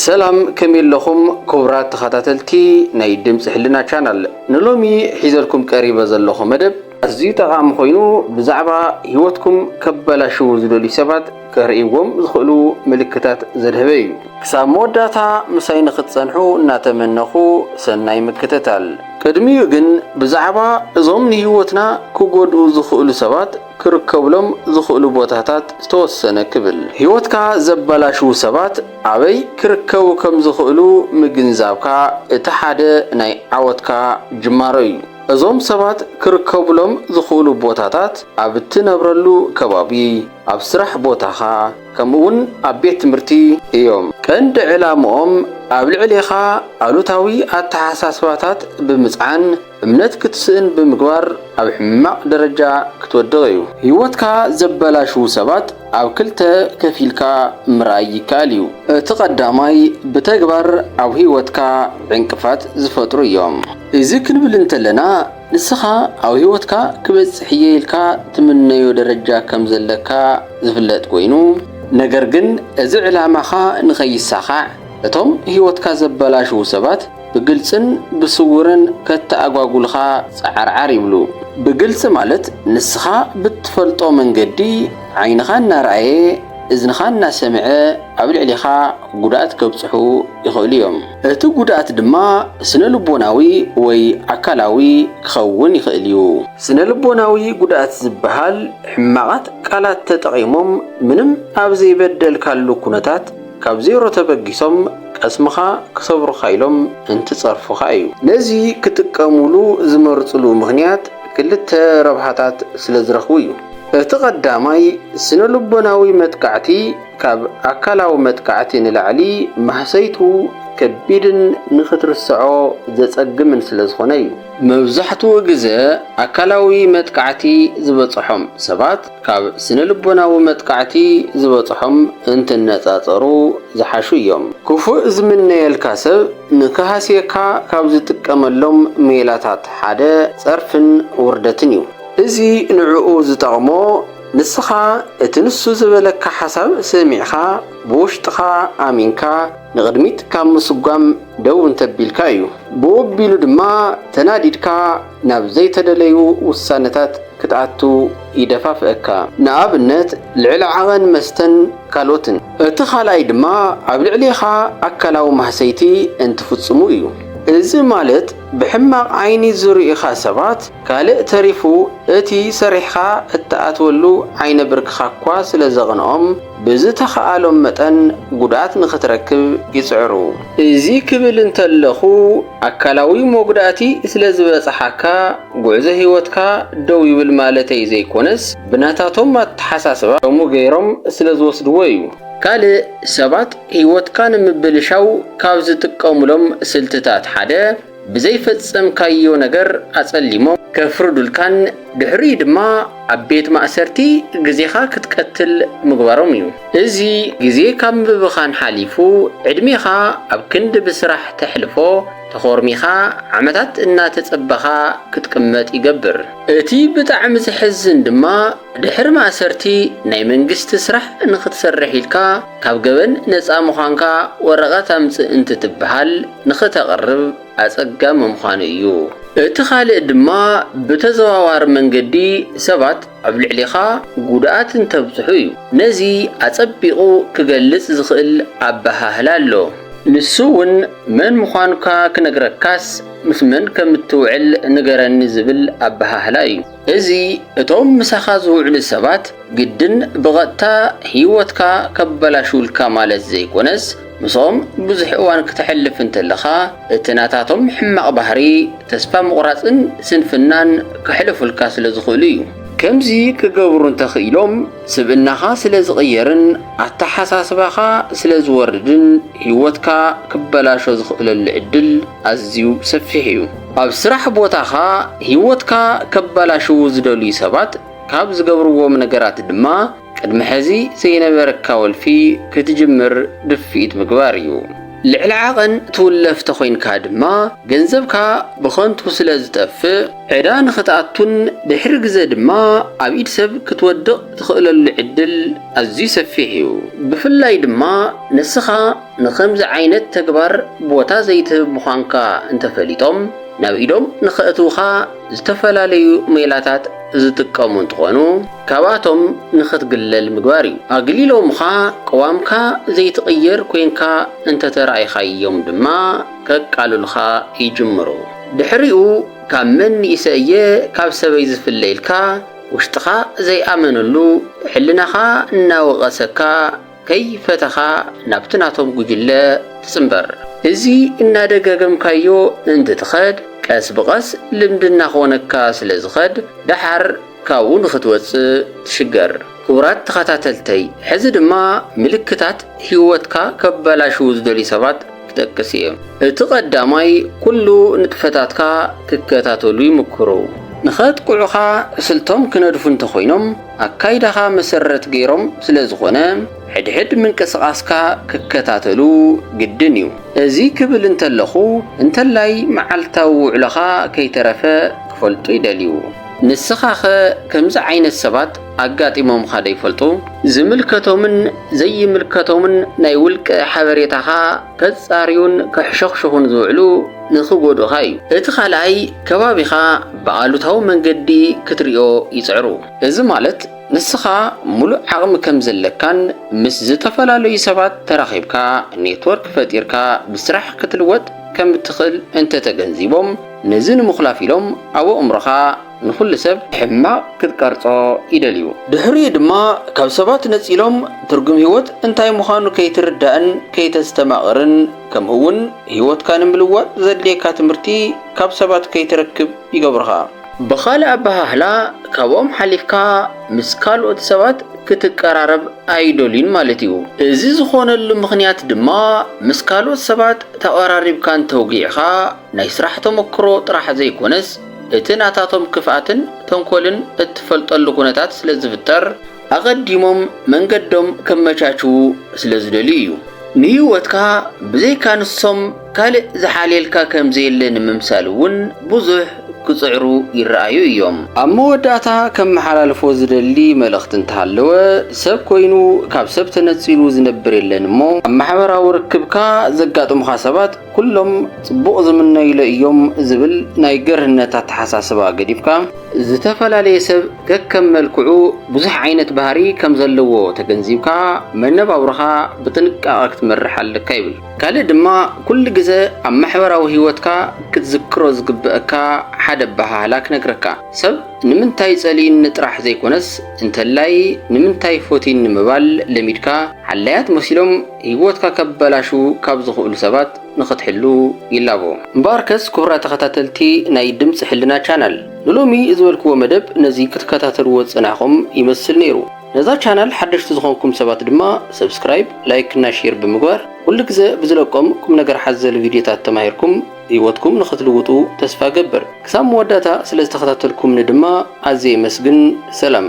ሰላም፣ ከመይ ኣለኹም ክቡራት ተኸታተልቲ ናይ ድምፂ ሕልና ቻናል? ንሎሚ ሒዘልኩም ቀሪበ ዘለኹ መደብ ኣዝዩ ጠቓሚ ኮይኑ፣ ብዛዕባ ህይወትኩም ከበላሽዉ ዝደልዩ ሰባት ከርእይዎም ዝኽእሉ ምልክታት ዘድህበ እዩ። ክሳብ መወዳእታ ምሳይ ንኽትጸንሑ እናተመነኹ፣ ሰናይ ምክትታል። ቅድሚኡ ግን፣ ብዛዕባ እዞም ንህይወትና ክጎድኡ ዝኽእሉ ሰባት ክርከብሎም ዝኽእሉ ቦታታት ዝተወሰነ ክብል። ህይወትካ ዘበላሽዉ ሰባት ኣበይ ክርከቡ ከም ዝኽእሉ ምግንዛብካ፣ እቲ ሓደ ናይ ዓወትካ ጅማሮ እዩ። እዞም ሰባት ክርከቡሎም ዝኽእሉ ቦታታት ኣብ እትነብረሉ ከባቢ፣ ኣብ ስራሕ ቦታኻ፣ ከምኡውን ኣብ ቤት ትምህርቲ እዮም። ቀንዲ ዕላምኦም ኣብ ልዕሌኻ ኣሉታዊ ኣተሓሳስባታት ብምጽዓን፣ እምነት ክትስእን ብምግባር ኣብ ሕማቕ ደረጃ ክትወድቕ እዩ። ህይወትካ ዘበላሽዉ ሰባት ኣብ ክልተ ከፊልካ ምርኣይ ይከኣል እዩ። እቲ ቀዳማይ ብተግባር ኣብ ህይወትካ ዕንቅፋት ዝፈጥሩ እዮም። እዚ ክንብል እንተለና፣ ንስኻ ኣብ ህይወትካ ክበጽሕ እየ ኢልካ ትምነዮ ደረጃ ከም ዘለካ ዝፍለጥ ኮይኑ፣ ነገር ግን እዚ ዕላማኻ ንኸይሳኻዕ እቶም ህይወትካ ዘበላሽዉ ሰባት ብግልጽን ብስውርን ከተኣጓጉልኻ ጻዓርዓር ይብሉ። ብግልጺ ማለት ንስኻ ብትፈልጦ መንገዲ ዓይንኻ እናረኣየ እዝንኻ እናሰምዐ ኣብ ልዕሌኻ ጉድኣት ከብጽሑ ይኽእሉ እዮም። እቲ ጉድኣት ድማ ስነ ልቦናዊ ወይ ኣካላዊ ክኸውን ይኽእል እዩ። ስነ ልቦናዊ ጉድኣት ዝበሃል ሕማቓት ቃላት ተጠቒሞም ምንም ኣብ ዘይበደልካሉ ኩነታት ካብ ዜሮ ተበጊሶም ቀስምኻ ክሰብሩኻ ኢሎም እንትጸርፉኻ እዩ። ነዚ ክጥቀሙሉ ዝመርጽሉ ምኽንያት ክልተ ረብሓታት ስለ ዝረኽቡ እዩ። እቲ ቀዳማይ ስነ ልቦናዊ መጥቃዕቲ ካብ ኣካላዊ መጥቃዕቲ ንላዕሊ ማህሰይቱ ከቢድን ንኽትርስዖ ዘጸግምን ስለ ዝኾነ እዩ። መብዛሕትኡ ግዘ ኣካላዊ መጥቃዕቲ ዝበጽሖም ሰባት ካብ ስነ ልቦናዊ መጥቃዕቲ ዝበጽሖም እንትነጻጸሩ ዝሓሹ እዮም። ክፉእ ዝምነየልካ ሰብ ንክሃስየካ ካብ ዝጥቀመሎም ሜላታት ሓደ ጸርፍን ውርደትን እዩ። እዚ ንዕኡ ዝጠቕሞ ንስኻ እቲ ንሱ ዝበለካ ሓሳብ ሰሚዕኻ ብውሽጥኻ ኣሚንካ ንቕድሚት ካብ ምስጓም ደው እንተቢልካ እዩ። ብኡ ኣቢሉ ድማ ተናዲድካ ናብ ዘይተደለዩ ውሳነታት ክትኣቱ ይደፋፍአካ። ንኣብነት ልዕሊ ዓቐን መስተን ካልኦትን። እቲ ካልኣይ ድማ ኣብ ልዕሌኻ ኣካላዊ ማህሰይቲ እንትፍጽሙ እዩ። እዚ ማለት ብሕማቕ ዓይኒ ዝርእኻ ሰባት ካልእ ተሪፉ እቲ ሰሪሕኻ እትኣትወሉ ዓይነ ብርክኻ እኳ ስለ ዘቕንኦም ብዝተኸኣሎም መጠን ጉድኣት ንኽትረክብ ይጽዕሩ። እዚ ክብል እንተለኹ ኣካላዊ መጉዳእቲ ስለ ዝበጽሓካ ጉዕዞ ህይወትካ ደው ይብል ማለተይ ዘይኮነስ ብናታቶም ኣተሓሳስባ ከምኡ ገይሮም ስለ ዝወስድዎ እዩ። ካልእ ሰባት ህይወትካ ንምብልሻው ካብ ዝጥቀሙሎም ስልትታት ሓደ ብዘይፈጸምካዮ ነገር ኣጸሊሞም ከፍርዱልካን ድሕሪኡ ድማ ኣብ ቤት ማእሰርቲ ግዜኻ ክትቀትል ምግባሮም እዩ። እዚ ግዜ ካብ ምብኻን ሓሊፉ ዕድሜኻ ኣብ ክንዲ ብስራሕ ተሕልፎ ተኾርሚኻ ዓመታት እናተጸበኻ ክትቅመጥ ይገብር። እቲ ብጣዕሚ ዘሕዝን ድማ ድሕሪ ማእሰርቲ ናይ መንግስቲ ስራሕ ንኽትሰርሕ ኢልካ ካብ ገበን ነጻ ምዃንካ ወረቐት ኣምጽእ እንትትበሃል ንኽተቕርብ ኣጸጋሚ ምዃኑ እዩ። እቲ ካልእ ድማ ብተዘዋዋሪ መንገዲ ሰባት ኣብ ልዕሌኻ ጉድኣት እንተብጽሑ እዩ። ነዚ ኣጸቢቑ ክገልጽ ዝኽእል ኣበሃህላ ኣሎ። ንሱ እውን መን ምዃንካ ክነግረካስ ምስ መን ከም እትውዕል ንገረኒ ዝብል ኣበሃህላ እዩ። እዚ እቶም ምሳኻ ዝውዕሉ ሰባት ግድን ብቐጥታ ህይወትካ ከበላሽውልካ ማለት ዘይኮነስ፣ ምስኦም ብዙሕ እዋን ክተሕልፍ እንተለኻ፣ እቲ ናታቶም ሕማቕ ባህሪ፣ ተስፋ ምቑራጽን ስንፍናን ከሕልፉልካ ስለ ዝኽእሉ እዩ። ከምዚ ክገብሩ እንተኽኢሎም፣ ስብእናኻ ስለ ዝቕየርን ኣተሓሳስባኻ ስለ ዝወርድን፣ ህይወትካ ክበላሾ ዝኽእለሉ ዕድል ኣዝዩ ሰፊሕ እዩ። ኣብ ስራሕ ቦታኻ ህይወትካ ከበላሽዉ ዝደልዩ ሰባት ካብ ዝገብርዎም ነገራት ድማ፣ ቅድሚ ሕዚ ዘይነበረካ ወልፊ ክትጅምር ድፍኢት ምግባር እዩ። ልዕሊ ዓቐን ትውለፍ ተኾይንካ ድማ፣ ገንዘብካ ብኸንቱ ስለ ዝጠፍእ፣ ዕዳ ንኽትኣቱን ድሕሪ ግዘ ድማ ኣብ ኢድ ሰብ ክትወድቕ ትኽእለሉ ዕድል ኣዝዩ ሰፊሕ እዩ። ብፍላይ ድማ ንስኻ ንኸምዚ ዓይነት ተግባር ቦታ ዘይትህብ ምዃንካ እንተፈሊጦም፣ ናብ ኢዶም ንኸእትውኻ ዝተፈላለዩ ሜላታት ዝጥቀሙ እንትኾኑ፣ ካብኣቶም ንኽትግለል ምግባር እዩ። ኣግሊሎምኻ፣ ቅዋምካ ዘይትቕየር ኮይንካ እንተተራኢኻዮም ድማ፣ ከቃልሉኻ ይጅምሩ። ድሕሪኡ፣ ካብ መን ንኢሰ እየ ካብ ሰበይ ዝፍለ ኢልካ፣ ውሽጥኻ ዘይኣመነሉ፣ ሕልናኻ እናወቐሰካ፣ ከይፈተኻ ናብቲ ናቶም ጉጅለ ትጽንበር። እዚ እናደጋገምካዮ እንትትኸድ፣ ቀስ ብቐስ ልምዲ እናኾነካ ስለ ዝኸድ፣ ደሓር ካብኡ ንኽትወጽእ ትሽገር። ክቡራት ተኸታተልተይ፣ ሕዚ ድማ ምልክታት ህይወትካ ከበላሽዉ ዝደልዩ ሰባት ክጠቅስ እየ። እቲ ቀዳማይ፣ ኩሉ ንጥፈታትካ ክከታተሉ ይምክሩ። ንኸጥቅዑኻ ስልቶም ክነድፉ እንተኾይኖም፣ ኣካይዳኻ መሰረት ገይሮም ስለ ዝኾነ፣ ሕድሕድ ምንቅስቓስካ ክከታተሉ ግድን እዩ። እዚ ክብል እንተለኹ፣ እንተላይ መዓልታዊ ውዕሎኻ ከይተረፈ ክፈልጡ ይደልዩ። ንስኻኸ ከምዚ ዓይነት ሰባት ኣጋጢሞምኻ ዶ ይፈልጡ? ዝምልከቶምን ዘይምልከቶምን ናይ ውልቀ ሓበሬታኻ ከጻርዩን ከሕሸኽሽኹን ዝውዕሉ ንኽጎድኡኻ እዩ። እቲ ካልኣይ፣ ከባቢኻ ብኣሉታዊ መንገዲ ክትሪኦ ይጽዕሩ። እዚ ማለት፣ ንስኻ ሙሉእ ዓቕሚ ከም ዘለካን ምስ ዝተፈላለዩ ሰባት ተራኺብካ ኔትወርክ ፈጢርካ ብስራሕ ክትልወጥ ከም እትኽእል እንተተገንዚቦም፣ ነዚ ንምኹላፍ ኢሎም ኣብ ኣእምሮኻ ንኹሉ ሰብ ሕማቕ ክትቀርጾ ይደልዩ። ድሕሪኡ ድማ ካብ ሰባት ነጺሎም ትርጉም ህይወት እንታይ ምዃኑ ከይትርዳእን ከይተስተማቕርን፣ ከምኡ እውን ህይወትካ ንምልዋጥ ዘድልየካ ትምህርቲ ካብ ሰባት ከይትረክብ ይገብሩኻ። ብኻልእ ኣበሃህላ፣ ካብኦም ሓሊፍካ ምስ ካልኦት ሰባት ክትቀራረብ ኣይደልዩን ማለት እዩ። እዚ ዝኾነሉ ምኽንያት ድማ፣ ምስ ካልኦት ሰባት ተቐራሪብካ እንተውጊዕኻ፣ ናይ ስራሕ ተመክሮ ጥራሕ ዘይኮነስ፣ እቲ ናታቶም ክፍኣትን ተንኮልን እትፈልጠሉ ኩነታት ስለ ዝፍጠር፣ ኣቐዲሞም መንገዶም ከመቻችዉ ስለ ዝደልዩ እዩ። ንህይወትካ ብዘይካ ንሶም ካልእ ዝሓልየልካ ከም ዘየለ ንምምሳል እውን ብዙሕ ክጽዕሩ ይረኣዩ እዮም። ኣብ መወዳእታ ከመሓላልፎ ዝደሊ መልእኽቲ እንተሃለወ፣ ሰብ ኮይኑ ካብ ሰብ ተነጺሉ ዝነብር የለን እሞ፣ ኣብ ማሕበራዊ ርክብካ ዘጋጥሙኻ ሰባት ኩሎም ጽቡቕ ዝምነዩለ እዮም ዝብል ናይ ገርህነት ኣተሓሳስባ ገዲፍካ፣ ዝተፈላለየ ሰብ ከከም መልክዑ ብዙሕ ዓይነት ባህሪ ከም ዘለዎ ተገንዚብካ፣ መነባብሮኻ ብጥንቃቐ ክትመርሕ ኣለካ ይብል። ካልእ ድማ፣ ኩሉ ግዘ ኣብ ማሕበራዊ ህይወትካ ክትዝክሮ ዝግበአካ ሓደ ኣበሃህላ ክነግረካ። ሰብ ንምንታይ ጸሊኡኒ ጥራሕ ዘይኮነስ፣ እንተላይ ንምንታይ ፈትዩኒ ምባል ለሚድካ፣ ሓላያት መሲሎም ህይወትካ ከበላሽዉ ካብ ዝኽእሉ ሰባት ንኽትሕሉ ይላቦ። እምበኣርከስ፣ ክቡራት ተኸታተልቲ ናይ ድምፂ ሕልና ቻናል፣ ንሎሚ ዝበልክዎ መደብ ነዚ ክትከታተልዎ ዝጸናሕኹም ይመስል ነይሩ። ነዛ ቻናል ሓደሽቲ ዝኾንኩም ሰባት ድማ ሰብስክራይብ፣ ላይክ እና ሼር ብምግባር፣ ኩሉ ግዘ ብዝለቆም ቁም ነገር ሓዘል ቪድዮታት ተማሂርኩም ህይወትኩም ንኽትልውጡ ተስፋ ገብር። ክሳብ መወዳእታ ስለ ዝተኸታተልኩምኒ ድማ ኣዝየ የመስግን። ሰላም።